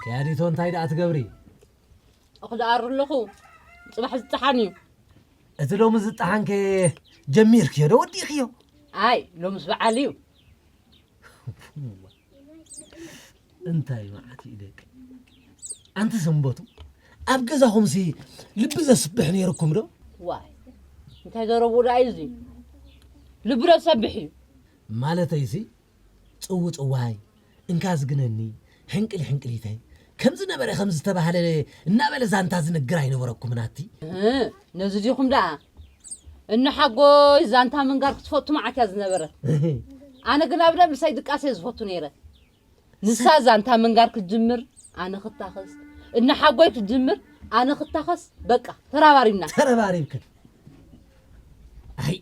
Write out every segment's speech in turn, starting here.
ከያዲቶ እንታይ ደኣ ትገብሪ? እኽደኣሩ ኣለኹ። ጽባሕ ዝጠሓን እዩ። እቲ ሎሚ ዝጠሓንከ ጀሚርክዮ ዶ ወዲእክዮ? ኣይ፣ ሎምስ በዓል እዩ። እንታይ መዓት እዩ ደቂ። ኣንቲ ሰንበቱ፣ ኣብ ገዛኹምሲ ልቢ ዘስብሕ ነይርኩም ዶ? ዋይ፣ እንታይ ዘረብኡ ደኣ እዩ እዚ? ልቢ ዶ ዝሰብሕ እዩ? ማለተይሲ፣ ጽው ጽዋይ፣ እንካ ዝግነኒ፣ ሕንቅሊ ሕንቅሊተይ፣ ከም ዝነበረ ከም ዝተባህለ እናበለ ዛንታ ዝነግር ኣይነበረኩምን ኣቲ? እህ፣ ነዚ ዲኹም ደኣ? እነ ሓጎይ ዛንታ ምንጋር ክትፈቱ መዓት እያ ዝነበረት። ኣነ ግና ብደንቢ ሳይ ድቃስ እየ ዝፈቱ ነይረ። ንሳ ዛንታ ምንጋር ክትጅምር፣ ኣነ ክታኸስ። እነ ሓጎይ ክትጅምር፣ ኣነ ክታኸስ። በቃ፣ ተራባሪብና። ተረባሪብክን። ኣይ፣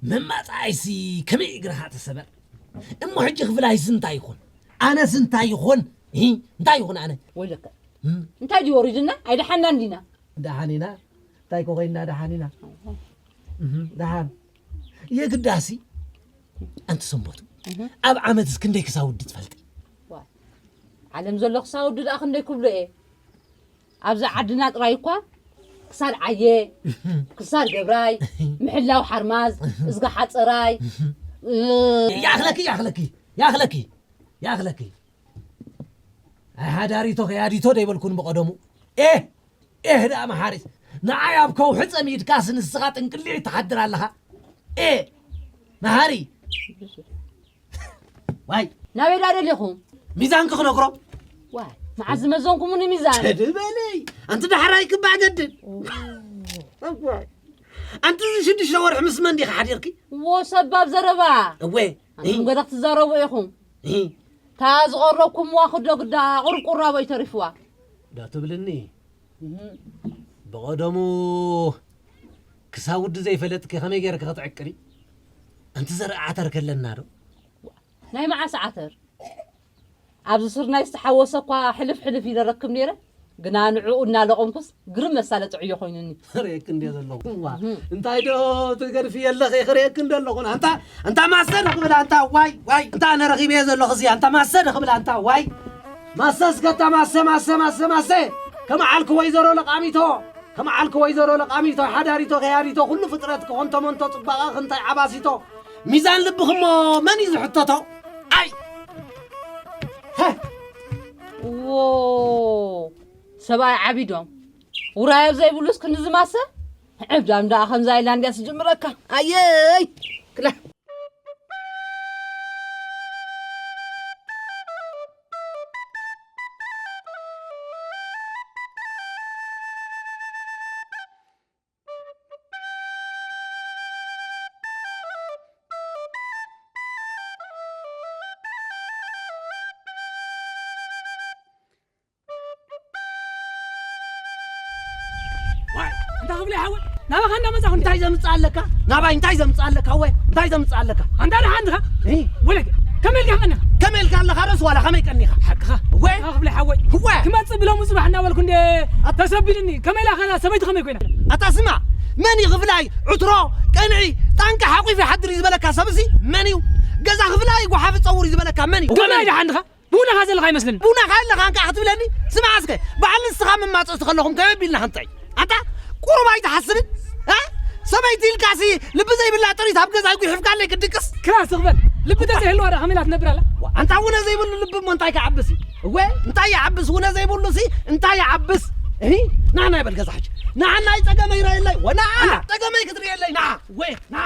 መማጻኣይሲ ከመይ እግርኻ ተሰበር? እሞ ሕጂ ክፍላይሲ እንታይ ይኾን? ኣነስ እንታይ ይኾን? ሂ፣ እንታይ ይኾን ኣነ? ወይለከ። እም? እንታይ ድዩ ወሪድና? ኣይደሓናን ዲና? ደሓን ኢና። እንታይ ኮ ኮይንና ደሓን ኢና? እህ፣ ደሓን። የግዳሲ፣ ኣንቲ ሰንበቱ፣ እህ። ኣብ ዓመትስ ክንደይ ክሳውዲ ትፈልጢ? ዋይ፣ ዓለም ዘሎ ክሳውዲ ደኣ ክንደይ ክብሎ እየ? ኣብዚ ዓድና ጥራይ እኳ ክሳድ ዓየ፣ ክሳድ ገብራይ፣ ምሕላው ሓርማዝ፣ እዝጋ ሓጸራይ፣ እ፣ ይኣኽለኪ፣ ይኣኽለኪ፣ ይኣኽለኪ፣ ይኣኽለኪ። ኣይ ሓዳሪቶ ከያዲቶ ደይበልኩን ብቐደሙ። ኤህ፣ ኤህ ደኣ መሓሪስ። ንዓይ ኣብ ከውሒ ጸሚድካስ ንስኻ ጥንቅሊዕ ትሓድር ኣለኻ። ኤ፣ መሃሪ። ዋይ። ናበይ ደኣ ደሊኹም? ሚዛንኪ ክነግሮ። ዋይ፣ መዓዝ ዝመዘንኩምኒ ሚዛን? ትድበለይ። ኣንቲ ዳሕራይ ክባዕ ገድል። ዋይ። ኣንቲ እዚ ሽዱሽተ ወርሒ ምስ መን ዲኻ ሓዲርኪ? ዎ፣ ሰባብ ዘረባ። እወ። ኣንቱም ገለ ክትዛረቡ ኢኹም። እሂ። እታ ዝቐረብኩምዋ ክዶ ግዳ ቁርቁራቦ ይተሪፍዋ። ዶ ትብልኒ? እህ። ብቐደሙ ክሳብ ውዲ ዘይፈለጥኪ ከመይ ገይርኪ ክትዕቅሪ? ኣንቲ ዘርኢ ዓተር ከለና ዶ? ናይ መዓስ ዓተር? ኣብዚ ስርናይ ዝተሓወሰ እኳ ሕልፍ ሕልፍ ኢለ ረክብ ነይረ፣ ግና ንዕኡ እናለቐምኩስ ግርም መሳለጢ ዕዮ ኮይኑኒ። ክርእየኪ እንድየ ዘለኹ። እዋ፣ እህ። እንታይ ዶ ትገድፊ የለኺ? ክርእየኪ እንደ ኣለኹ። ኣንታ፣ ኣንታ ማሰ ዶ ክብል ኣንታ፣ ዋይ፣ ዋይ፣ እንታ ኣነ ረኺበዮ ዘለኹ እዚ፣ ኣንታ ማሰ ዶ ክብል ኣንታ፣ ዋይ። ማሰ እስከ ኣንታ ማሰ፣ ማሰ፣ ማሰ፣ ማሰ። ከመዓልኪ ወይዘሮ ለቃሚቶ፣ ከመዓልኪ ወይዘሮ ለቃሚቶ፣ ሓዳሪቶ፣ ከያዲቶ፣ ኩሉ ፍጥረት ክኾንቶ መንቶ ጽባቐ ክንታይ ዓባሲቶ። ሚዛን ልብኺ እሞ መን እዩ ዝሕተቶ? ኣይ! ሀ! ዎ! ሰብኣይ ዓቢዶም። ውራይ ኣብ ዘይብሉስ ክንዚ ማሰ? ዕብዳም ደኣ ከምዛ ኢላ እንድያ ትጅምረካ። ኣየይ! ክላ! ዋይ፣ እንታይ ክብለ ሓወይ? ናባኻ እንዳመጻኹ እንታይ ዘምጽእ ኣለካ? ናባይ እንታይ ዘምጽእ ኣለካ? ወይ እንታይ ዘምጽእ ኣለካ? ኣንታ ደሓን ዲኻ? እይ። ወለክ፣ ከመይ ኢልካ ቀኒኻ? ከመይ ኢልካ ኣለኻ? ርእሲ ዋላ ከመይ ቀኒኻ? ሓቅኻ። ወይ? እንታይ ክብለ ሓወይ? እወ። ክመጽእ ብሎሚ ጽባሕ እናበልኩ እንደ ኣታ ተሰቢልኒ። ከመይ ኢላ ኸላ ሰበይቲ ከመይ ኮይና? ኣታ ስማ፣ መን እዩ ክፍላይ? ዕትሮ፣ ቀንዒ፣ ጣንቃ ሓቂፉ ይሓድር እዩ ዝበለካ ሰብ እዚ መን እዩ? ገዛ ክፍላይ ጓሓፍ ጸውር እዩ ዝበለካ መን እዩ? ከመይ መን እዩ? ደሓን ዲኻ? ቡናኻ ዘለኻ ኣይመስልን። ቡናኻ ኣለኻ እንካ ክትብለኒ? ስማዕ እስከ፣ በዓል ንስኻ መማጸእቲ ከለኹም ከመይ ቢልና ክንጠይ? ኣንታ ቁሩብ ኣይትሓስብን? እ? ሰበይቲ ኢልካሲ ልቢ ዘይብላ ጥሪት ኣብ ገዛይ ጉሒፍካለይ ክድቅስ? ክላስ ትኽበል። ልቢ ተዘይህልዋ ደኣ ከመይ ኢላ ትነብር ኣላ? ዋ፣ ኣንታ ውነ ዘይብሉ ልቢ እሞ እንታይ ክዓብስ እዩ? እወ፣ እንታይ ይዓብስ? ውነ ዘይብሉሲ እንታይ ይዓብስ? እሂ፣ ና ናይ በል ገዛ ሕጂ። ና ናይ ጸገመይ ርኣየለይ። ወና ጸገመይ ክትርእየለይ። ና፣ ወ፣ ና።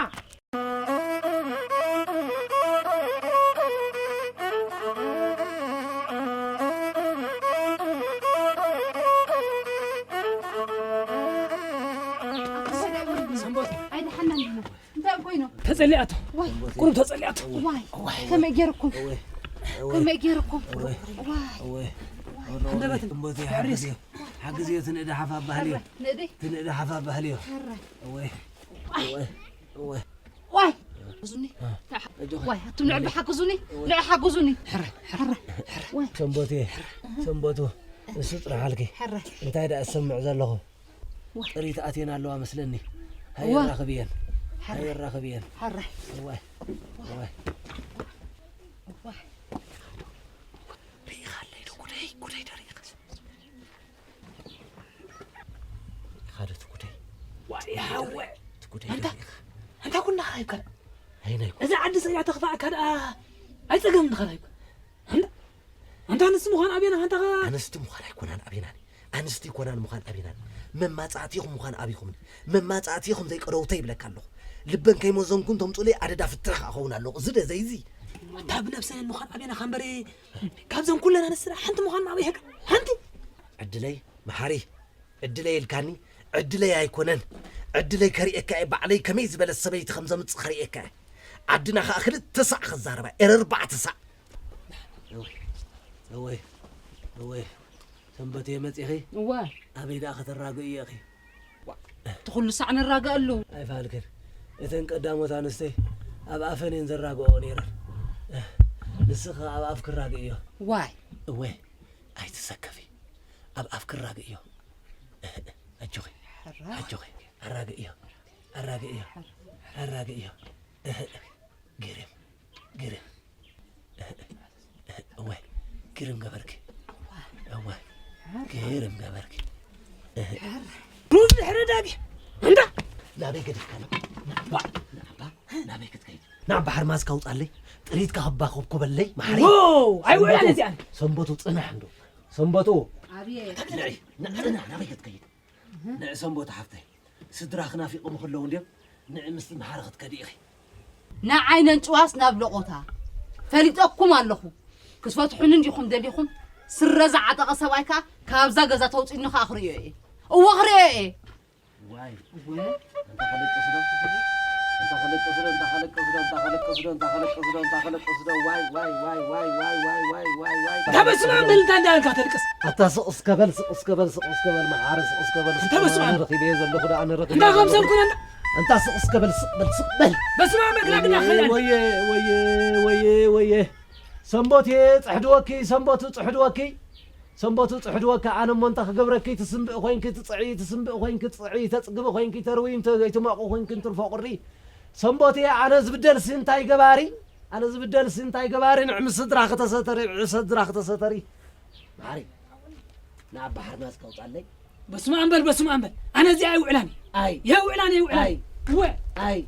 ሰንበት። ኣይደሓናን ዲና? እንታይ ኮይኑ? ተጸሊኣቶ። ዋይ። ቁሩብ ተጸሊኣቶ። ዋይ። ዋይ። ከመይ ገይርኩም? እወ። እወ። ከመይ ገይርኩም? እወ። ዋይ። እወ። ሃንደበት። ሰንበት፣ ሓግዝዮ። ሓግዝዮ፣ ትንእዲ ሓፍ ኣባህልዮ። ንእዲ። ትንእዲ ሓፍ ኣባህልዮ። ሕረ። እወ። ዋይ። እወ። እወ። ዋይ። ሓግዙኒ። እ። ኣጆኺ። ዋይ፣ ኣቱም ንዕዲ ሓግዙኒ። እወ። ንዕ ሓግዙኒ። ሕረ። ሕረ። ሕረ። ዋይ። ሰንበትየ። ሰንበቱ። ንሱ ጥራሕ ኣልኪ። ሕረ። እንታይ ደኣ እሰምዕ ዘለኹ? ዋ። ጥሪት ኣትየን ኣለዋ መስለኒ። ሃየ ዋ። ራኽብየን። ሓረ። ሃየ ራኽብየን። ሓረ። እዋይ። እዋይ። እዋይ። ርኢኻለይ ዶ? ጉደይ፣ ጉደይ ዶ ርኢኻ? ኣተኽፋእካ ደኣ ኣይጸገምን ድኻ ዳይኮ? ኣንታ ኣንታ ኣንስቲ ምዃን ኣቤና ኣንታ ኣንስቲ ምዃን ኣይኮናን ኣቤናኒ። ኣንስቲ ይኮናን ምዃን ኣቤናኒ። መማጻእቲኹም ምዃን ኣቢኹምኒ። መማጻእቲኹም ዘይቀደውተ ይብለካ ኣለኹ። ልበን ከይመዘንኩን ተምጹለይ ኣደዳ ፍትረኽ ኣኸውን ኣለኹ። እዚ ደ ዘይዚ። ኣታ ብነብሰን ምዃን ኣቤና ካምበሪ ካብዘን ኩለን ኣንስቲ ደኣ ሓንቲ ምዃን ኣበይ ሃገር ሓንቲ ዕድለይ መሓሪ ዕድለይ ኢልካኒ። ዕድለይ ኣይኮነን። ዕድለይ ከርእየካ እየ። ባዕለይ ከመይ ዝበለት ሰበይቲ ከም ዘምጽእ ከርእየካ እየ። ዓድና ከኣ ክልተ ሳዕ ክዛረባ ኤረ ኣርባዕተ ሳዕ። እወይ እወይ እወይ። ሰንበትየ መጺኺ እዋ ኣበይ ደኣ ከተራግእዮ ኢኺ? እቲ ኩሉ ሳዕ ንራገኣሉ። ኣይፋልክን። እተን ቀዳሞት ኣንስተይ ኣብ ኣፈን እየን ዘራግኦ ነይረን። ንስኺ ኣብ ኣፍ ክራግእዮ። ዋይ እወ ኣይትሰከፊ። ኣብ ኣፍ ክራግእዮ። ኣጆኺ ኣጆኺ። ኣራግእዮ ኣራግእዮ ኣራግእዮ። ግርም ግርም። እወ ግርም ገበርኪ። እወ ግርም ገበርኪ። ዱብ ድሕሪ ዳጊ እንዳ ናበይ ገዲፍካ ነው? ናባ ናባ ናበይ ክትከይድ? ናብ ባሕር ማዝ ካውጣለይ ጥሪትካ ክባ ኮብኮበለይ ማሕሪ። ዎ ኣይውዕላን እዚኣን። ሰንበቱ ጽናሕ እንዶ ሰንበቱ። ኣብየ ንዒ ንዕና ናበይ ክትከይድ? ንዕሰም ቦታ ሓፍተይ ስድራኺ ናፊቖም ከለዉ እንድዮም ንዒ ምስቲ መሓሪ ክትከዲ ኢኺ። ንዓይ ነንጭዋስ ናብ ለቖታ ፈሊጠኩም ኣለኹ። ክትፈትሑኒ እንዲኹም ደሊኹም ስረ ዝዓጠቐ ሰብኣይ ከኣ ካብዛ ገዛ ተውፅኒ ከኣ ክርእዮ እየ። እወ ክርእዮ እየ። ዋይ እወ እንታ ከለቅስ ዶ እንታ ከለቅስ ዶ እንታ ከለቅስ ዶ እንታ ከለቅስ ዶ እንታ ከለቅስ ዶ እንታ ከለቅስ ዶ ዋይ ዋይ ዋይ ዋይ ዋይ ዋይ ዋይ ዋይ ዋይ ዋይ። እንታ በስመ ኣብ በል እንታይ እንዳበልካ ተልቅስ? ኣታ ስቕ እስከ በል ስቕ እስከ በል ስቕ እስከ በል መሓሪ ስቕ እስከ በል። እንተ በስመ ኣብ። ኣነ ረኺበዮ ዘለኹ ደኣ ኣነ ረኺበዮ እንዳ ዘለኹ። ከምሰልኩ ነና። ኣንታ ስቕ እስከ በል ስቕ በል ስቕ በል። በስመ ኣብ መግና ግዳ ኸይዳ። ወየ ወየ ወየ ወየ። ሰንቦት እየ ጽሕድወኪ ሰንቦቱ ጽሕድወኪ። ሰንቦቱ ጽሕድወኪ ኣነ እሞ እንታ ክገብረኪ ትስንብእ ኮይንኪ ትጽዒ ትስንብእ ኮይንኪ ትጽዒ ተጽግቢ ኮይንኪ ተርዊ እንተ ዘይትማቑ ኮይንኪ እንትርፎ ቁሪ። ሰንቦት እየ ኣነ ዝብደልሲ እንታይ ገባሪ? ኣነ ዝብደልሲ እንታይ ገባሪ ንዕሚ ስድራ ከተሰተሪ ንዕ ሰድራ ከተሰተሪ። ማሪ ንኣባ ሓርማዝ ከውጻለይ። በስመ ኣብ በል በስመ ኣብ በል ኣነ እዚኣ ኣይውዕላን። ኣይ የውዕላን የውዕላን። ኣይ እወ ኣይ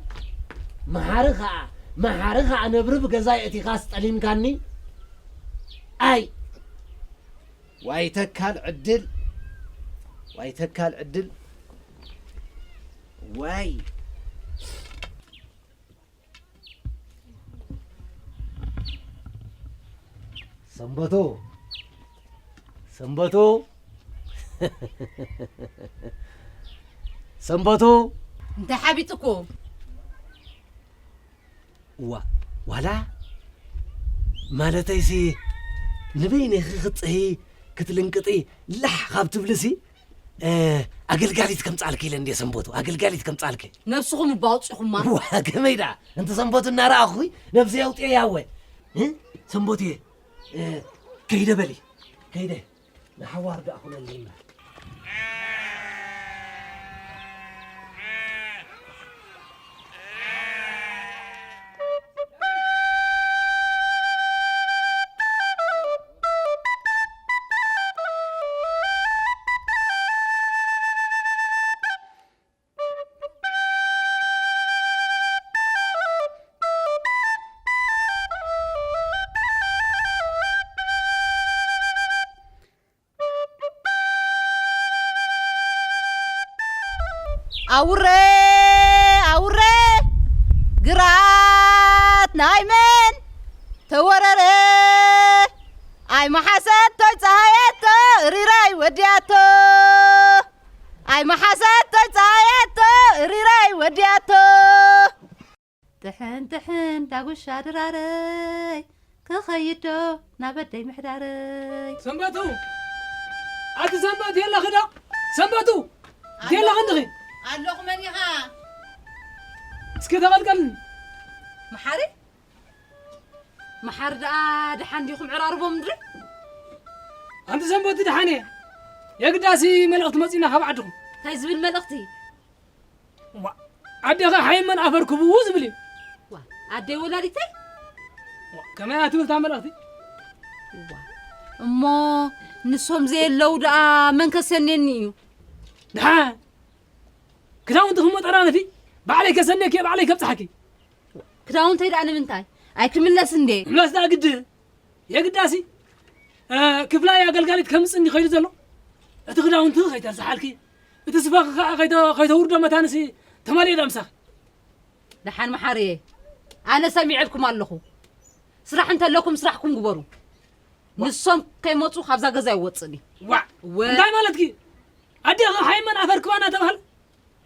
መሓሪ ኸዓ መሓሪ ኸዓ ነብሪ ብገዛይ እቲኻ ስጠሊምካኒ። ኣይ ዋይ ተካል ዕድል ዋይ ተካል ዕድል ዋይ ሰንበቱ ሰንበቱ ሰንበቱ እንታይ ሓቢጥኩ? ዋ ዋላ ማለተይሲ ንበይነኺ ክትጽሂ ክትልንቅጢ ላሕ ካብ ትብልሲ ኣገልጋሊት ከምጻልኪ ኢለ እንደ ሰንበቱ ኣገልጋሊት ከምጻልኪ ነብስኹም እባ ኣውጺኹማ ዋ ከመይ ደኣ እንተ ሰንበቱ እናረኣኹ ነብሲ የውጥየ ያወ ሰንበቱ እየ ከይደ በሊ ከይደ ንሓዋር ደኣ ኩነልና ኣውረ ኣውረ ግራት ናይ መን ተወረረ ኣይ መሓሰቶይ ፀሃየቶ ሪራይ ወዲያቶ ኣይ መሓሰቶይ ፀሃየቶ ሪራይ ወዲያቶ ጥሕን ጥሕን ዳጉሻ ድራረይ ክኸይዶ ናብ ኣደይ ምሕዳረይ ሰንበቱ ኣቲ ሰንበቱ የለኺ ዶ ሰንበቱ የለኺ እንድኺ ኣለኹ መን ኢኻ እስኪ ተቐልቀልኒ መሓሪ መሓሪ ደኣ ደሓን ዲኹም ዕራርቦ ምድሪ ኣንቲ ሰንበቱ ደሓን እየ የግዳሲ መልእኽቲ መፂና ካብ ዓድኹም እንታይ ዝብል መልእኽቲ ኣዴኻ ሓይመን ኣፈር ክብኡ ዝብል እዩ ኣደይ ወላዲተይ ከመይ እያ ትብል እታ መልእኽቲ እሞ ንሶም ዘየለዉ ደኣ መን ከሰንየኒ እዩ ድሓ ክዳውንቲ ክሞ ጠራነፊ ባዕለይ ከሰንየኪ ባዕለይ ከብፅሓኪ ክዳውንተይ ደኣ ንምንታይ ኣይትምለስ እንዴ? ምለስ ደኣ ግድ የግዳሲ። እ፣ ክፍላይ ኣገልጋሊት ከምጽእ እንዲ ኸይዱ ዘሎ። እቲ ክዳውንቲ ኸይተርዝሓልኪ፣ እቲ ስፈኺ ኸዓ ኸይተ-፣ ኸይተውርዶ መታንሲ ተማልኤ ዳ ምሳኺ። ደሓን መሓርየ፣ ኣነ ሰሚዐልኩም ኣለኹ። ስራሕ እንተለኩም ስራሕኩም ግበሩ። ንሶም ከይመጹ ካብዛ ገዛ ኣይወጽእን እዩ። ዋዕ! ወ- እንታይ ማለትኪ? ኣዴኺ ሃይመን ኣፈር ክባና ተባህል?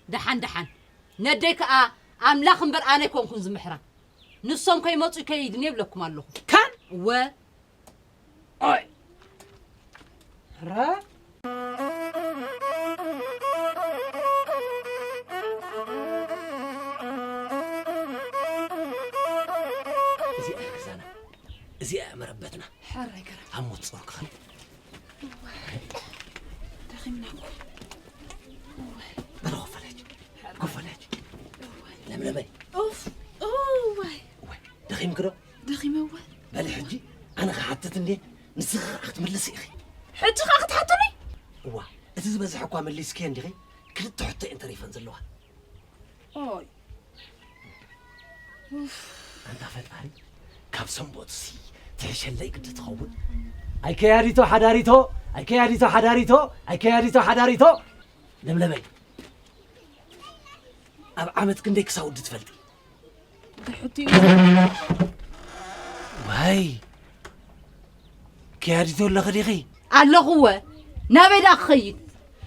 ደሓን ደሓን። ነደይ ከኣ ኣምላኽ እምበር ኣነ ኣይኮንኩን ዝምሕራ። ንሶም ከይመጹ ይከይድን እየ እብለኩም ኣለኹ። ካን? እወ። ኦይ። ራ? እዚኣ እያ ገዛና። እዚኣ እያ መረበትና። ሕራይ ገረድ። ኣብ ሞት ጾር ክኸን። እዋይ፣ ደኺምና እኮ። እዋይ። በለ ኮፈለች፣ ኮፈለች። እዋይ። ለምለመይ። ኡፍ፣ እዋይ። እዋይ፣ ደኺምኪ ዶ? ደኺመ እወ። በሊ ሕጂ ኣነ ክሓትት እንዴ፣ ንስኺ ኸዓ ክትምልሲ ኢኺ። ሕጂ ኸዓ ክትሓቱኒ? እዋ፣ እቲ ዝበዝሐ እኳ መሊስኪ እንዲኺ፣ ክልተ ሕቶ እየን ተሪፈን ዘለዋ። ኦይ። ኣንታ ፈጣሪ፣ ካብ ሰንቦትሲ ትሕሸለይ ግዲ ትኸውን። ኣይከያዲቶ ሓዳሪቶ፣ ኣይከያዲቶ ሓዳሪቶ፣ ኣይከያዲቶ ሓዳሪቶ። ለምለመይ፣ ኣብ ዓመት ክንደይ ክሳውዲ ትፈልጢ? እንታይ ሕቶ እዩ? ዋይ፣ ከያዲቶ ኣለኺ ዲኺ? ኣለኹ እወ። ናበይ ደኣ ክኸይድ?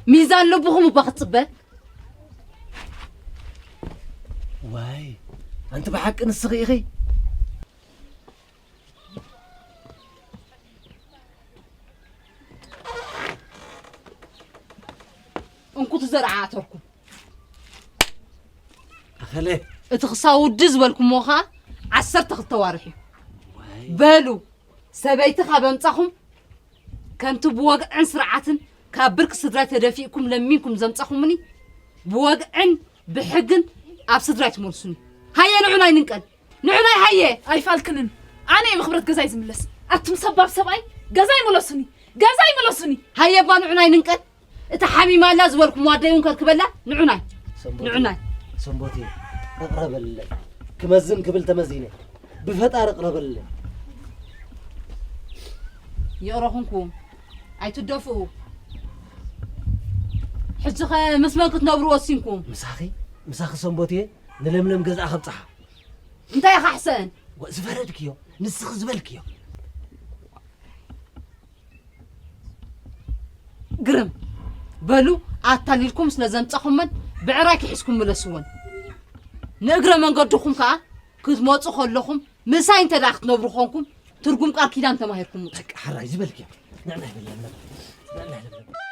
ሚዛን ልብኹም እባ ክትጽበ። ዋይ፣ ኣንቲ ብሓቂ ንስኺ ኢኺ? እንኩ ትዘርዓ ኣተርኩም። ኣኸለ። እቲ ክሳውዲ ዝበልኩሞ ኸኣ ዓሰርተ ክልተ ዋርሕ እዩ። ዋይ። በሉ፣ ሰበይቲ ካብ ኣምጻኹም፣ ከምቲ ብወግዕን ስርዓትን ካብ ብርኪ ስድራይ ተደፊእኩም ለሚንኩም ዘምጻኹምኒ፣ ብወግዕን ብሕግን ኣብ ስድራይ ትመልሱኒ። ሃየ ንዑናይ ንንቀል፣ ንዑናይ ሃየ። ኣይፋልክንን። ኣነ እየ ብኽብረት ገዛይ ዝምለስ። ኣቱም ሰባብ ሰብኣይ፣ ገዛይ ምለሱኒ፣ ገዛይ ምለሱኒ። ሃየ እባ ንዑናይ ንንቀል። እታ ሓሚማ ኣላ ዝበልኩም ዋደይ እውን ከርክበላ፣ ንዑናይ። ሰንቦቴ፣ ንዑናይ። ሰንቦቴ፣ እቕረ በልለይ። ክመዝን ክብል ተመዚነ። ብፈጣሪ እቕረ በልለይ። ይቕረ ኩንኩም። ኣይትደፍኡ። ሕጂ ኸ ምስ መን ክትነብሩ ወሲንኩም? ምሳኺ፣ ምሳኺ ሰንቦቴ፣ ንለምለም ገዝኣ ከብጽሓ። እንታይ ኢኻ ሕሰን? ወ-፣ ዝፈረድክዮ፣ ንስኺ ዝበልክዮ። ግርም። በሉ፣ ኣታሊልኩም ስለ ዘምጻኹመን ብዕራይ ክሒዝኩም ምለስወን። ንእግረ መንገድኹም ከኣ ክትመጹ ከለኹም ምሳይ እንተ ደኣ ክትነብሩ ኾንኩም ትርጉም ቃል ኪዳን ተማሂርኩም ምጹ። በቃ፣ ሕራይ ዝበልክዮ። ንዕና ይብለና። ንዕና ይብለና።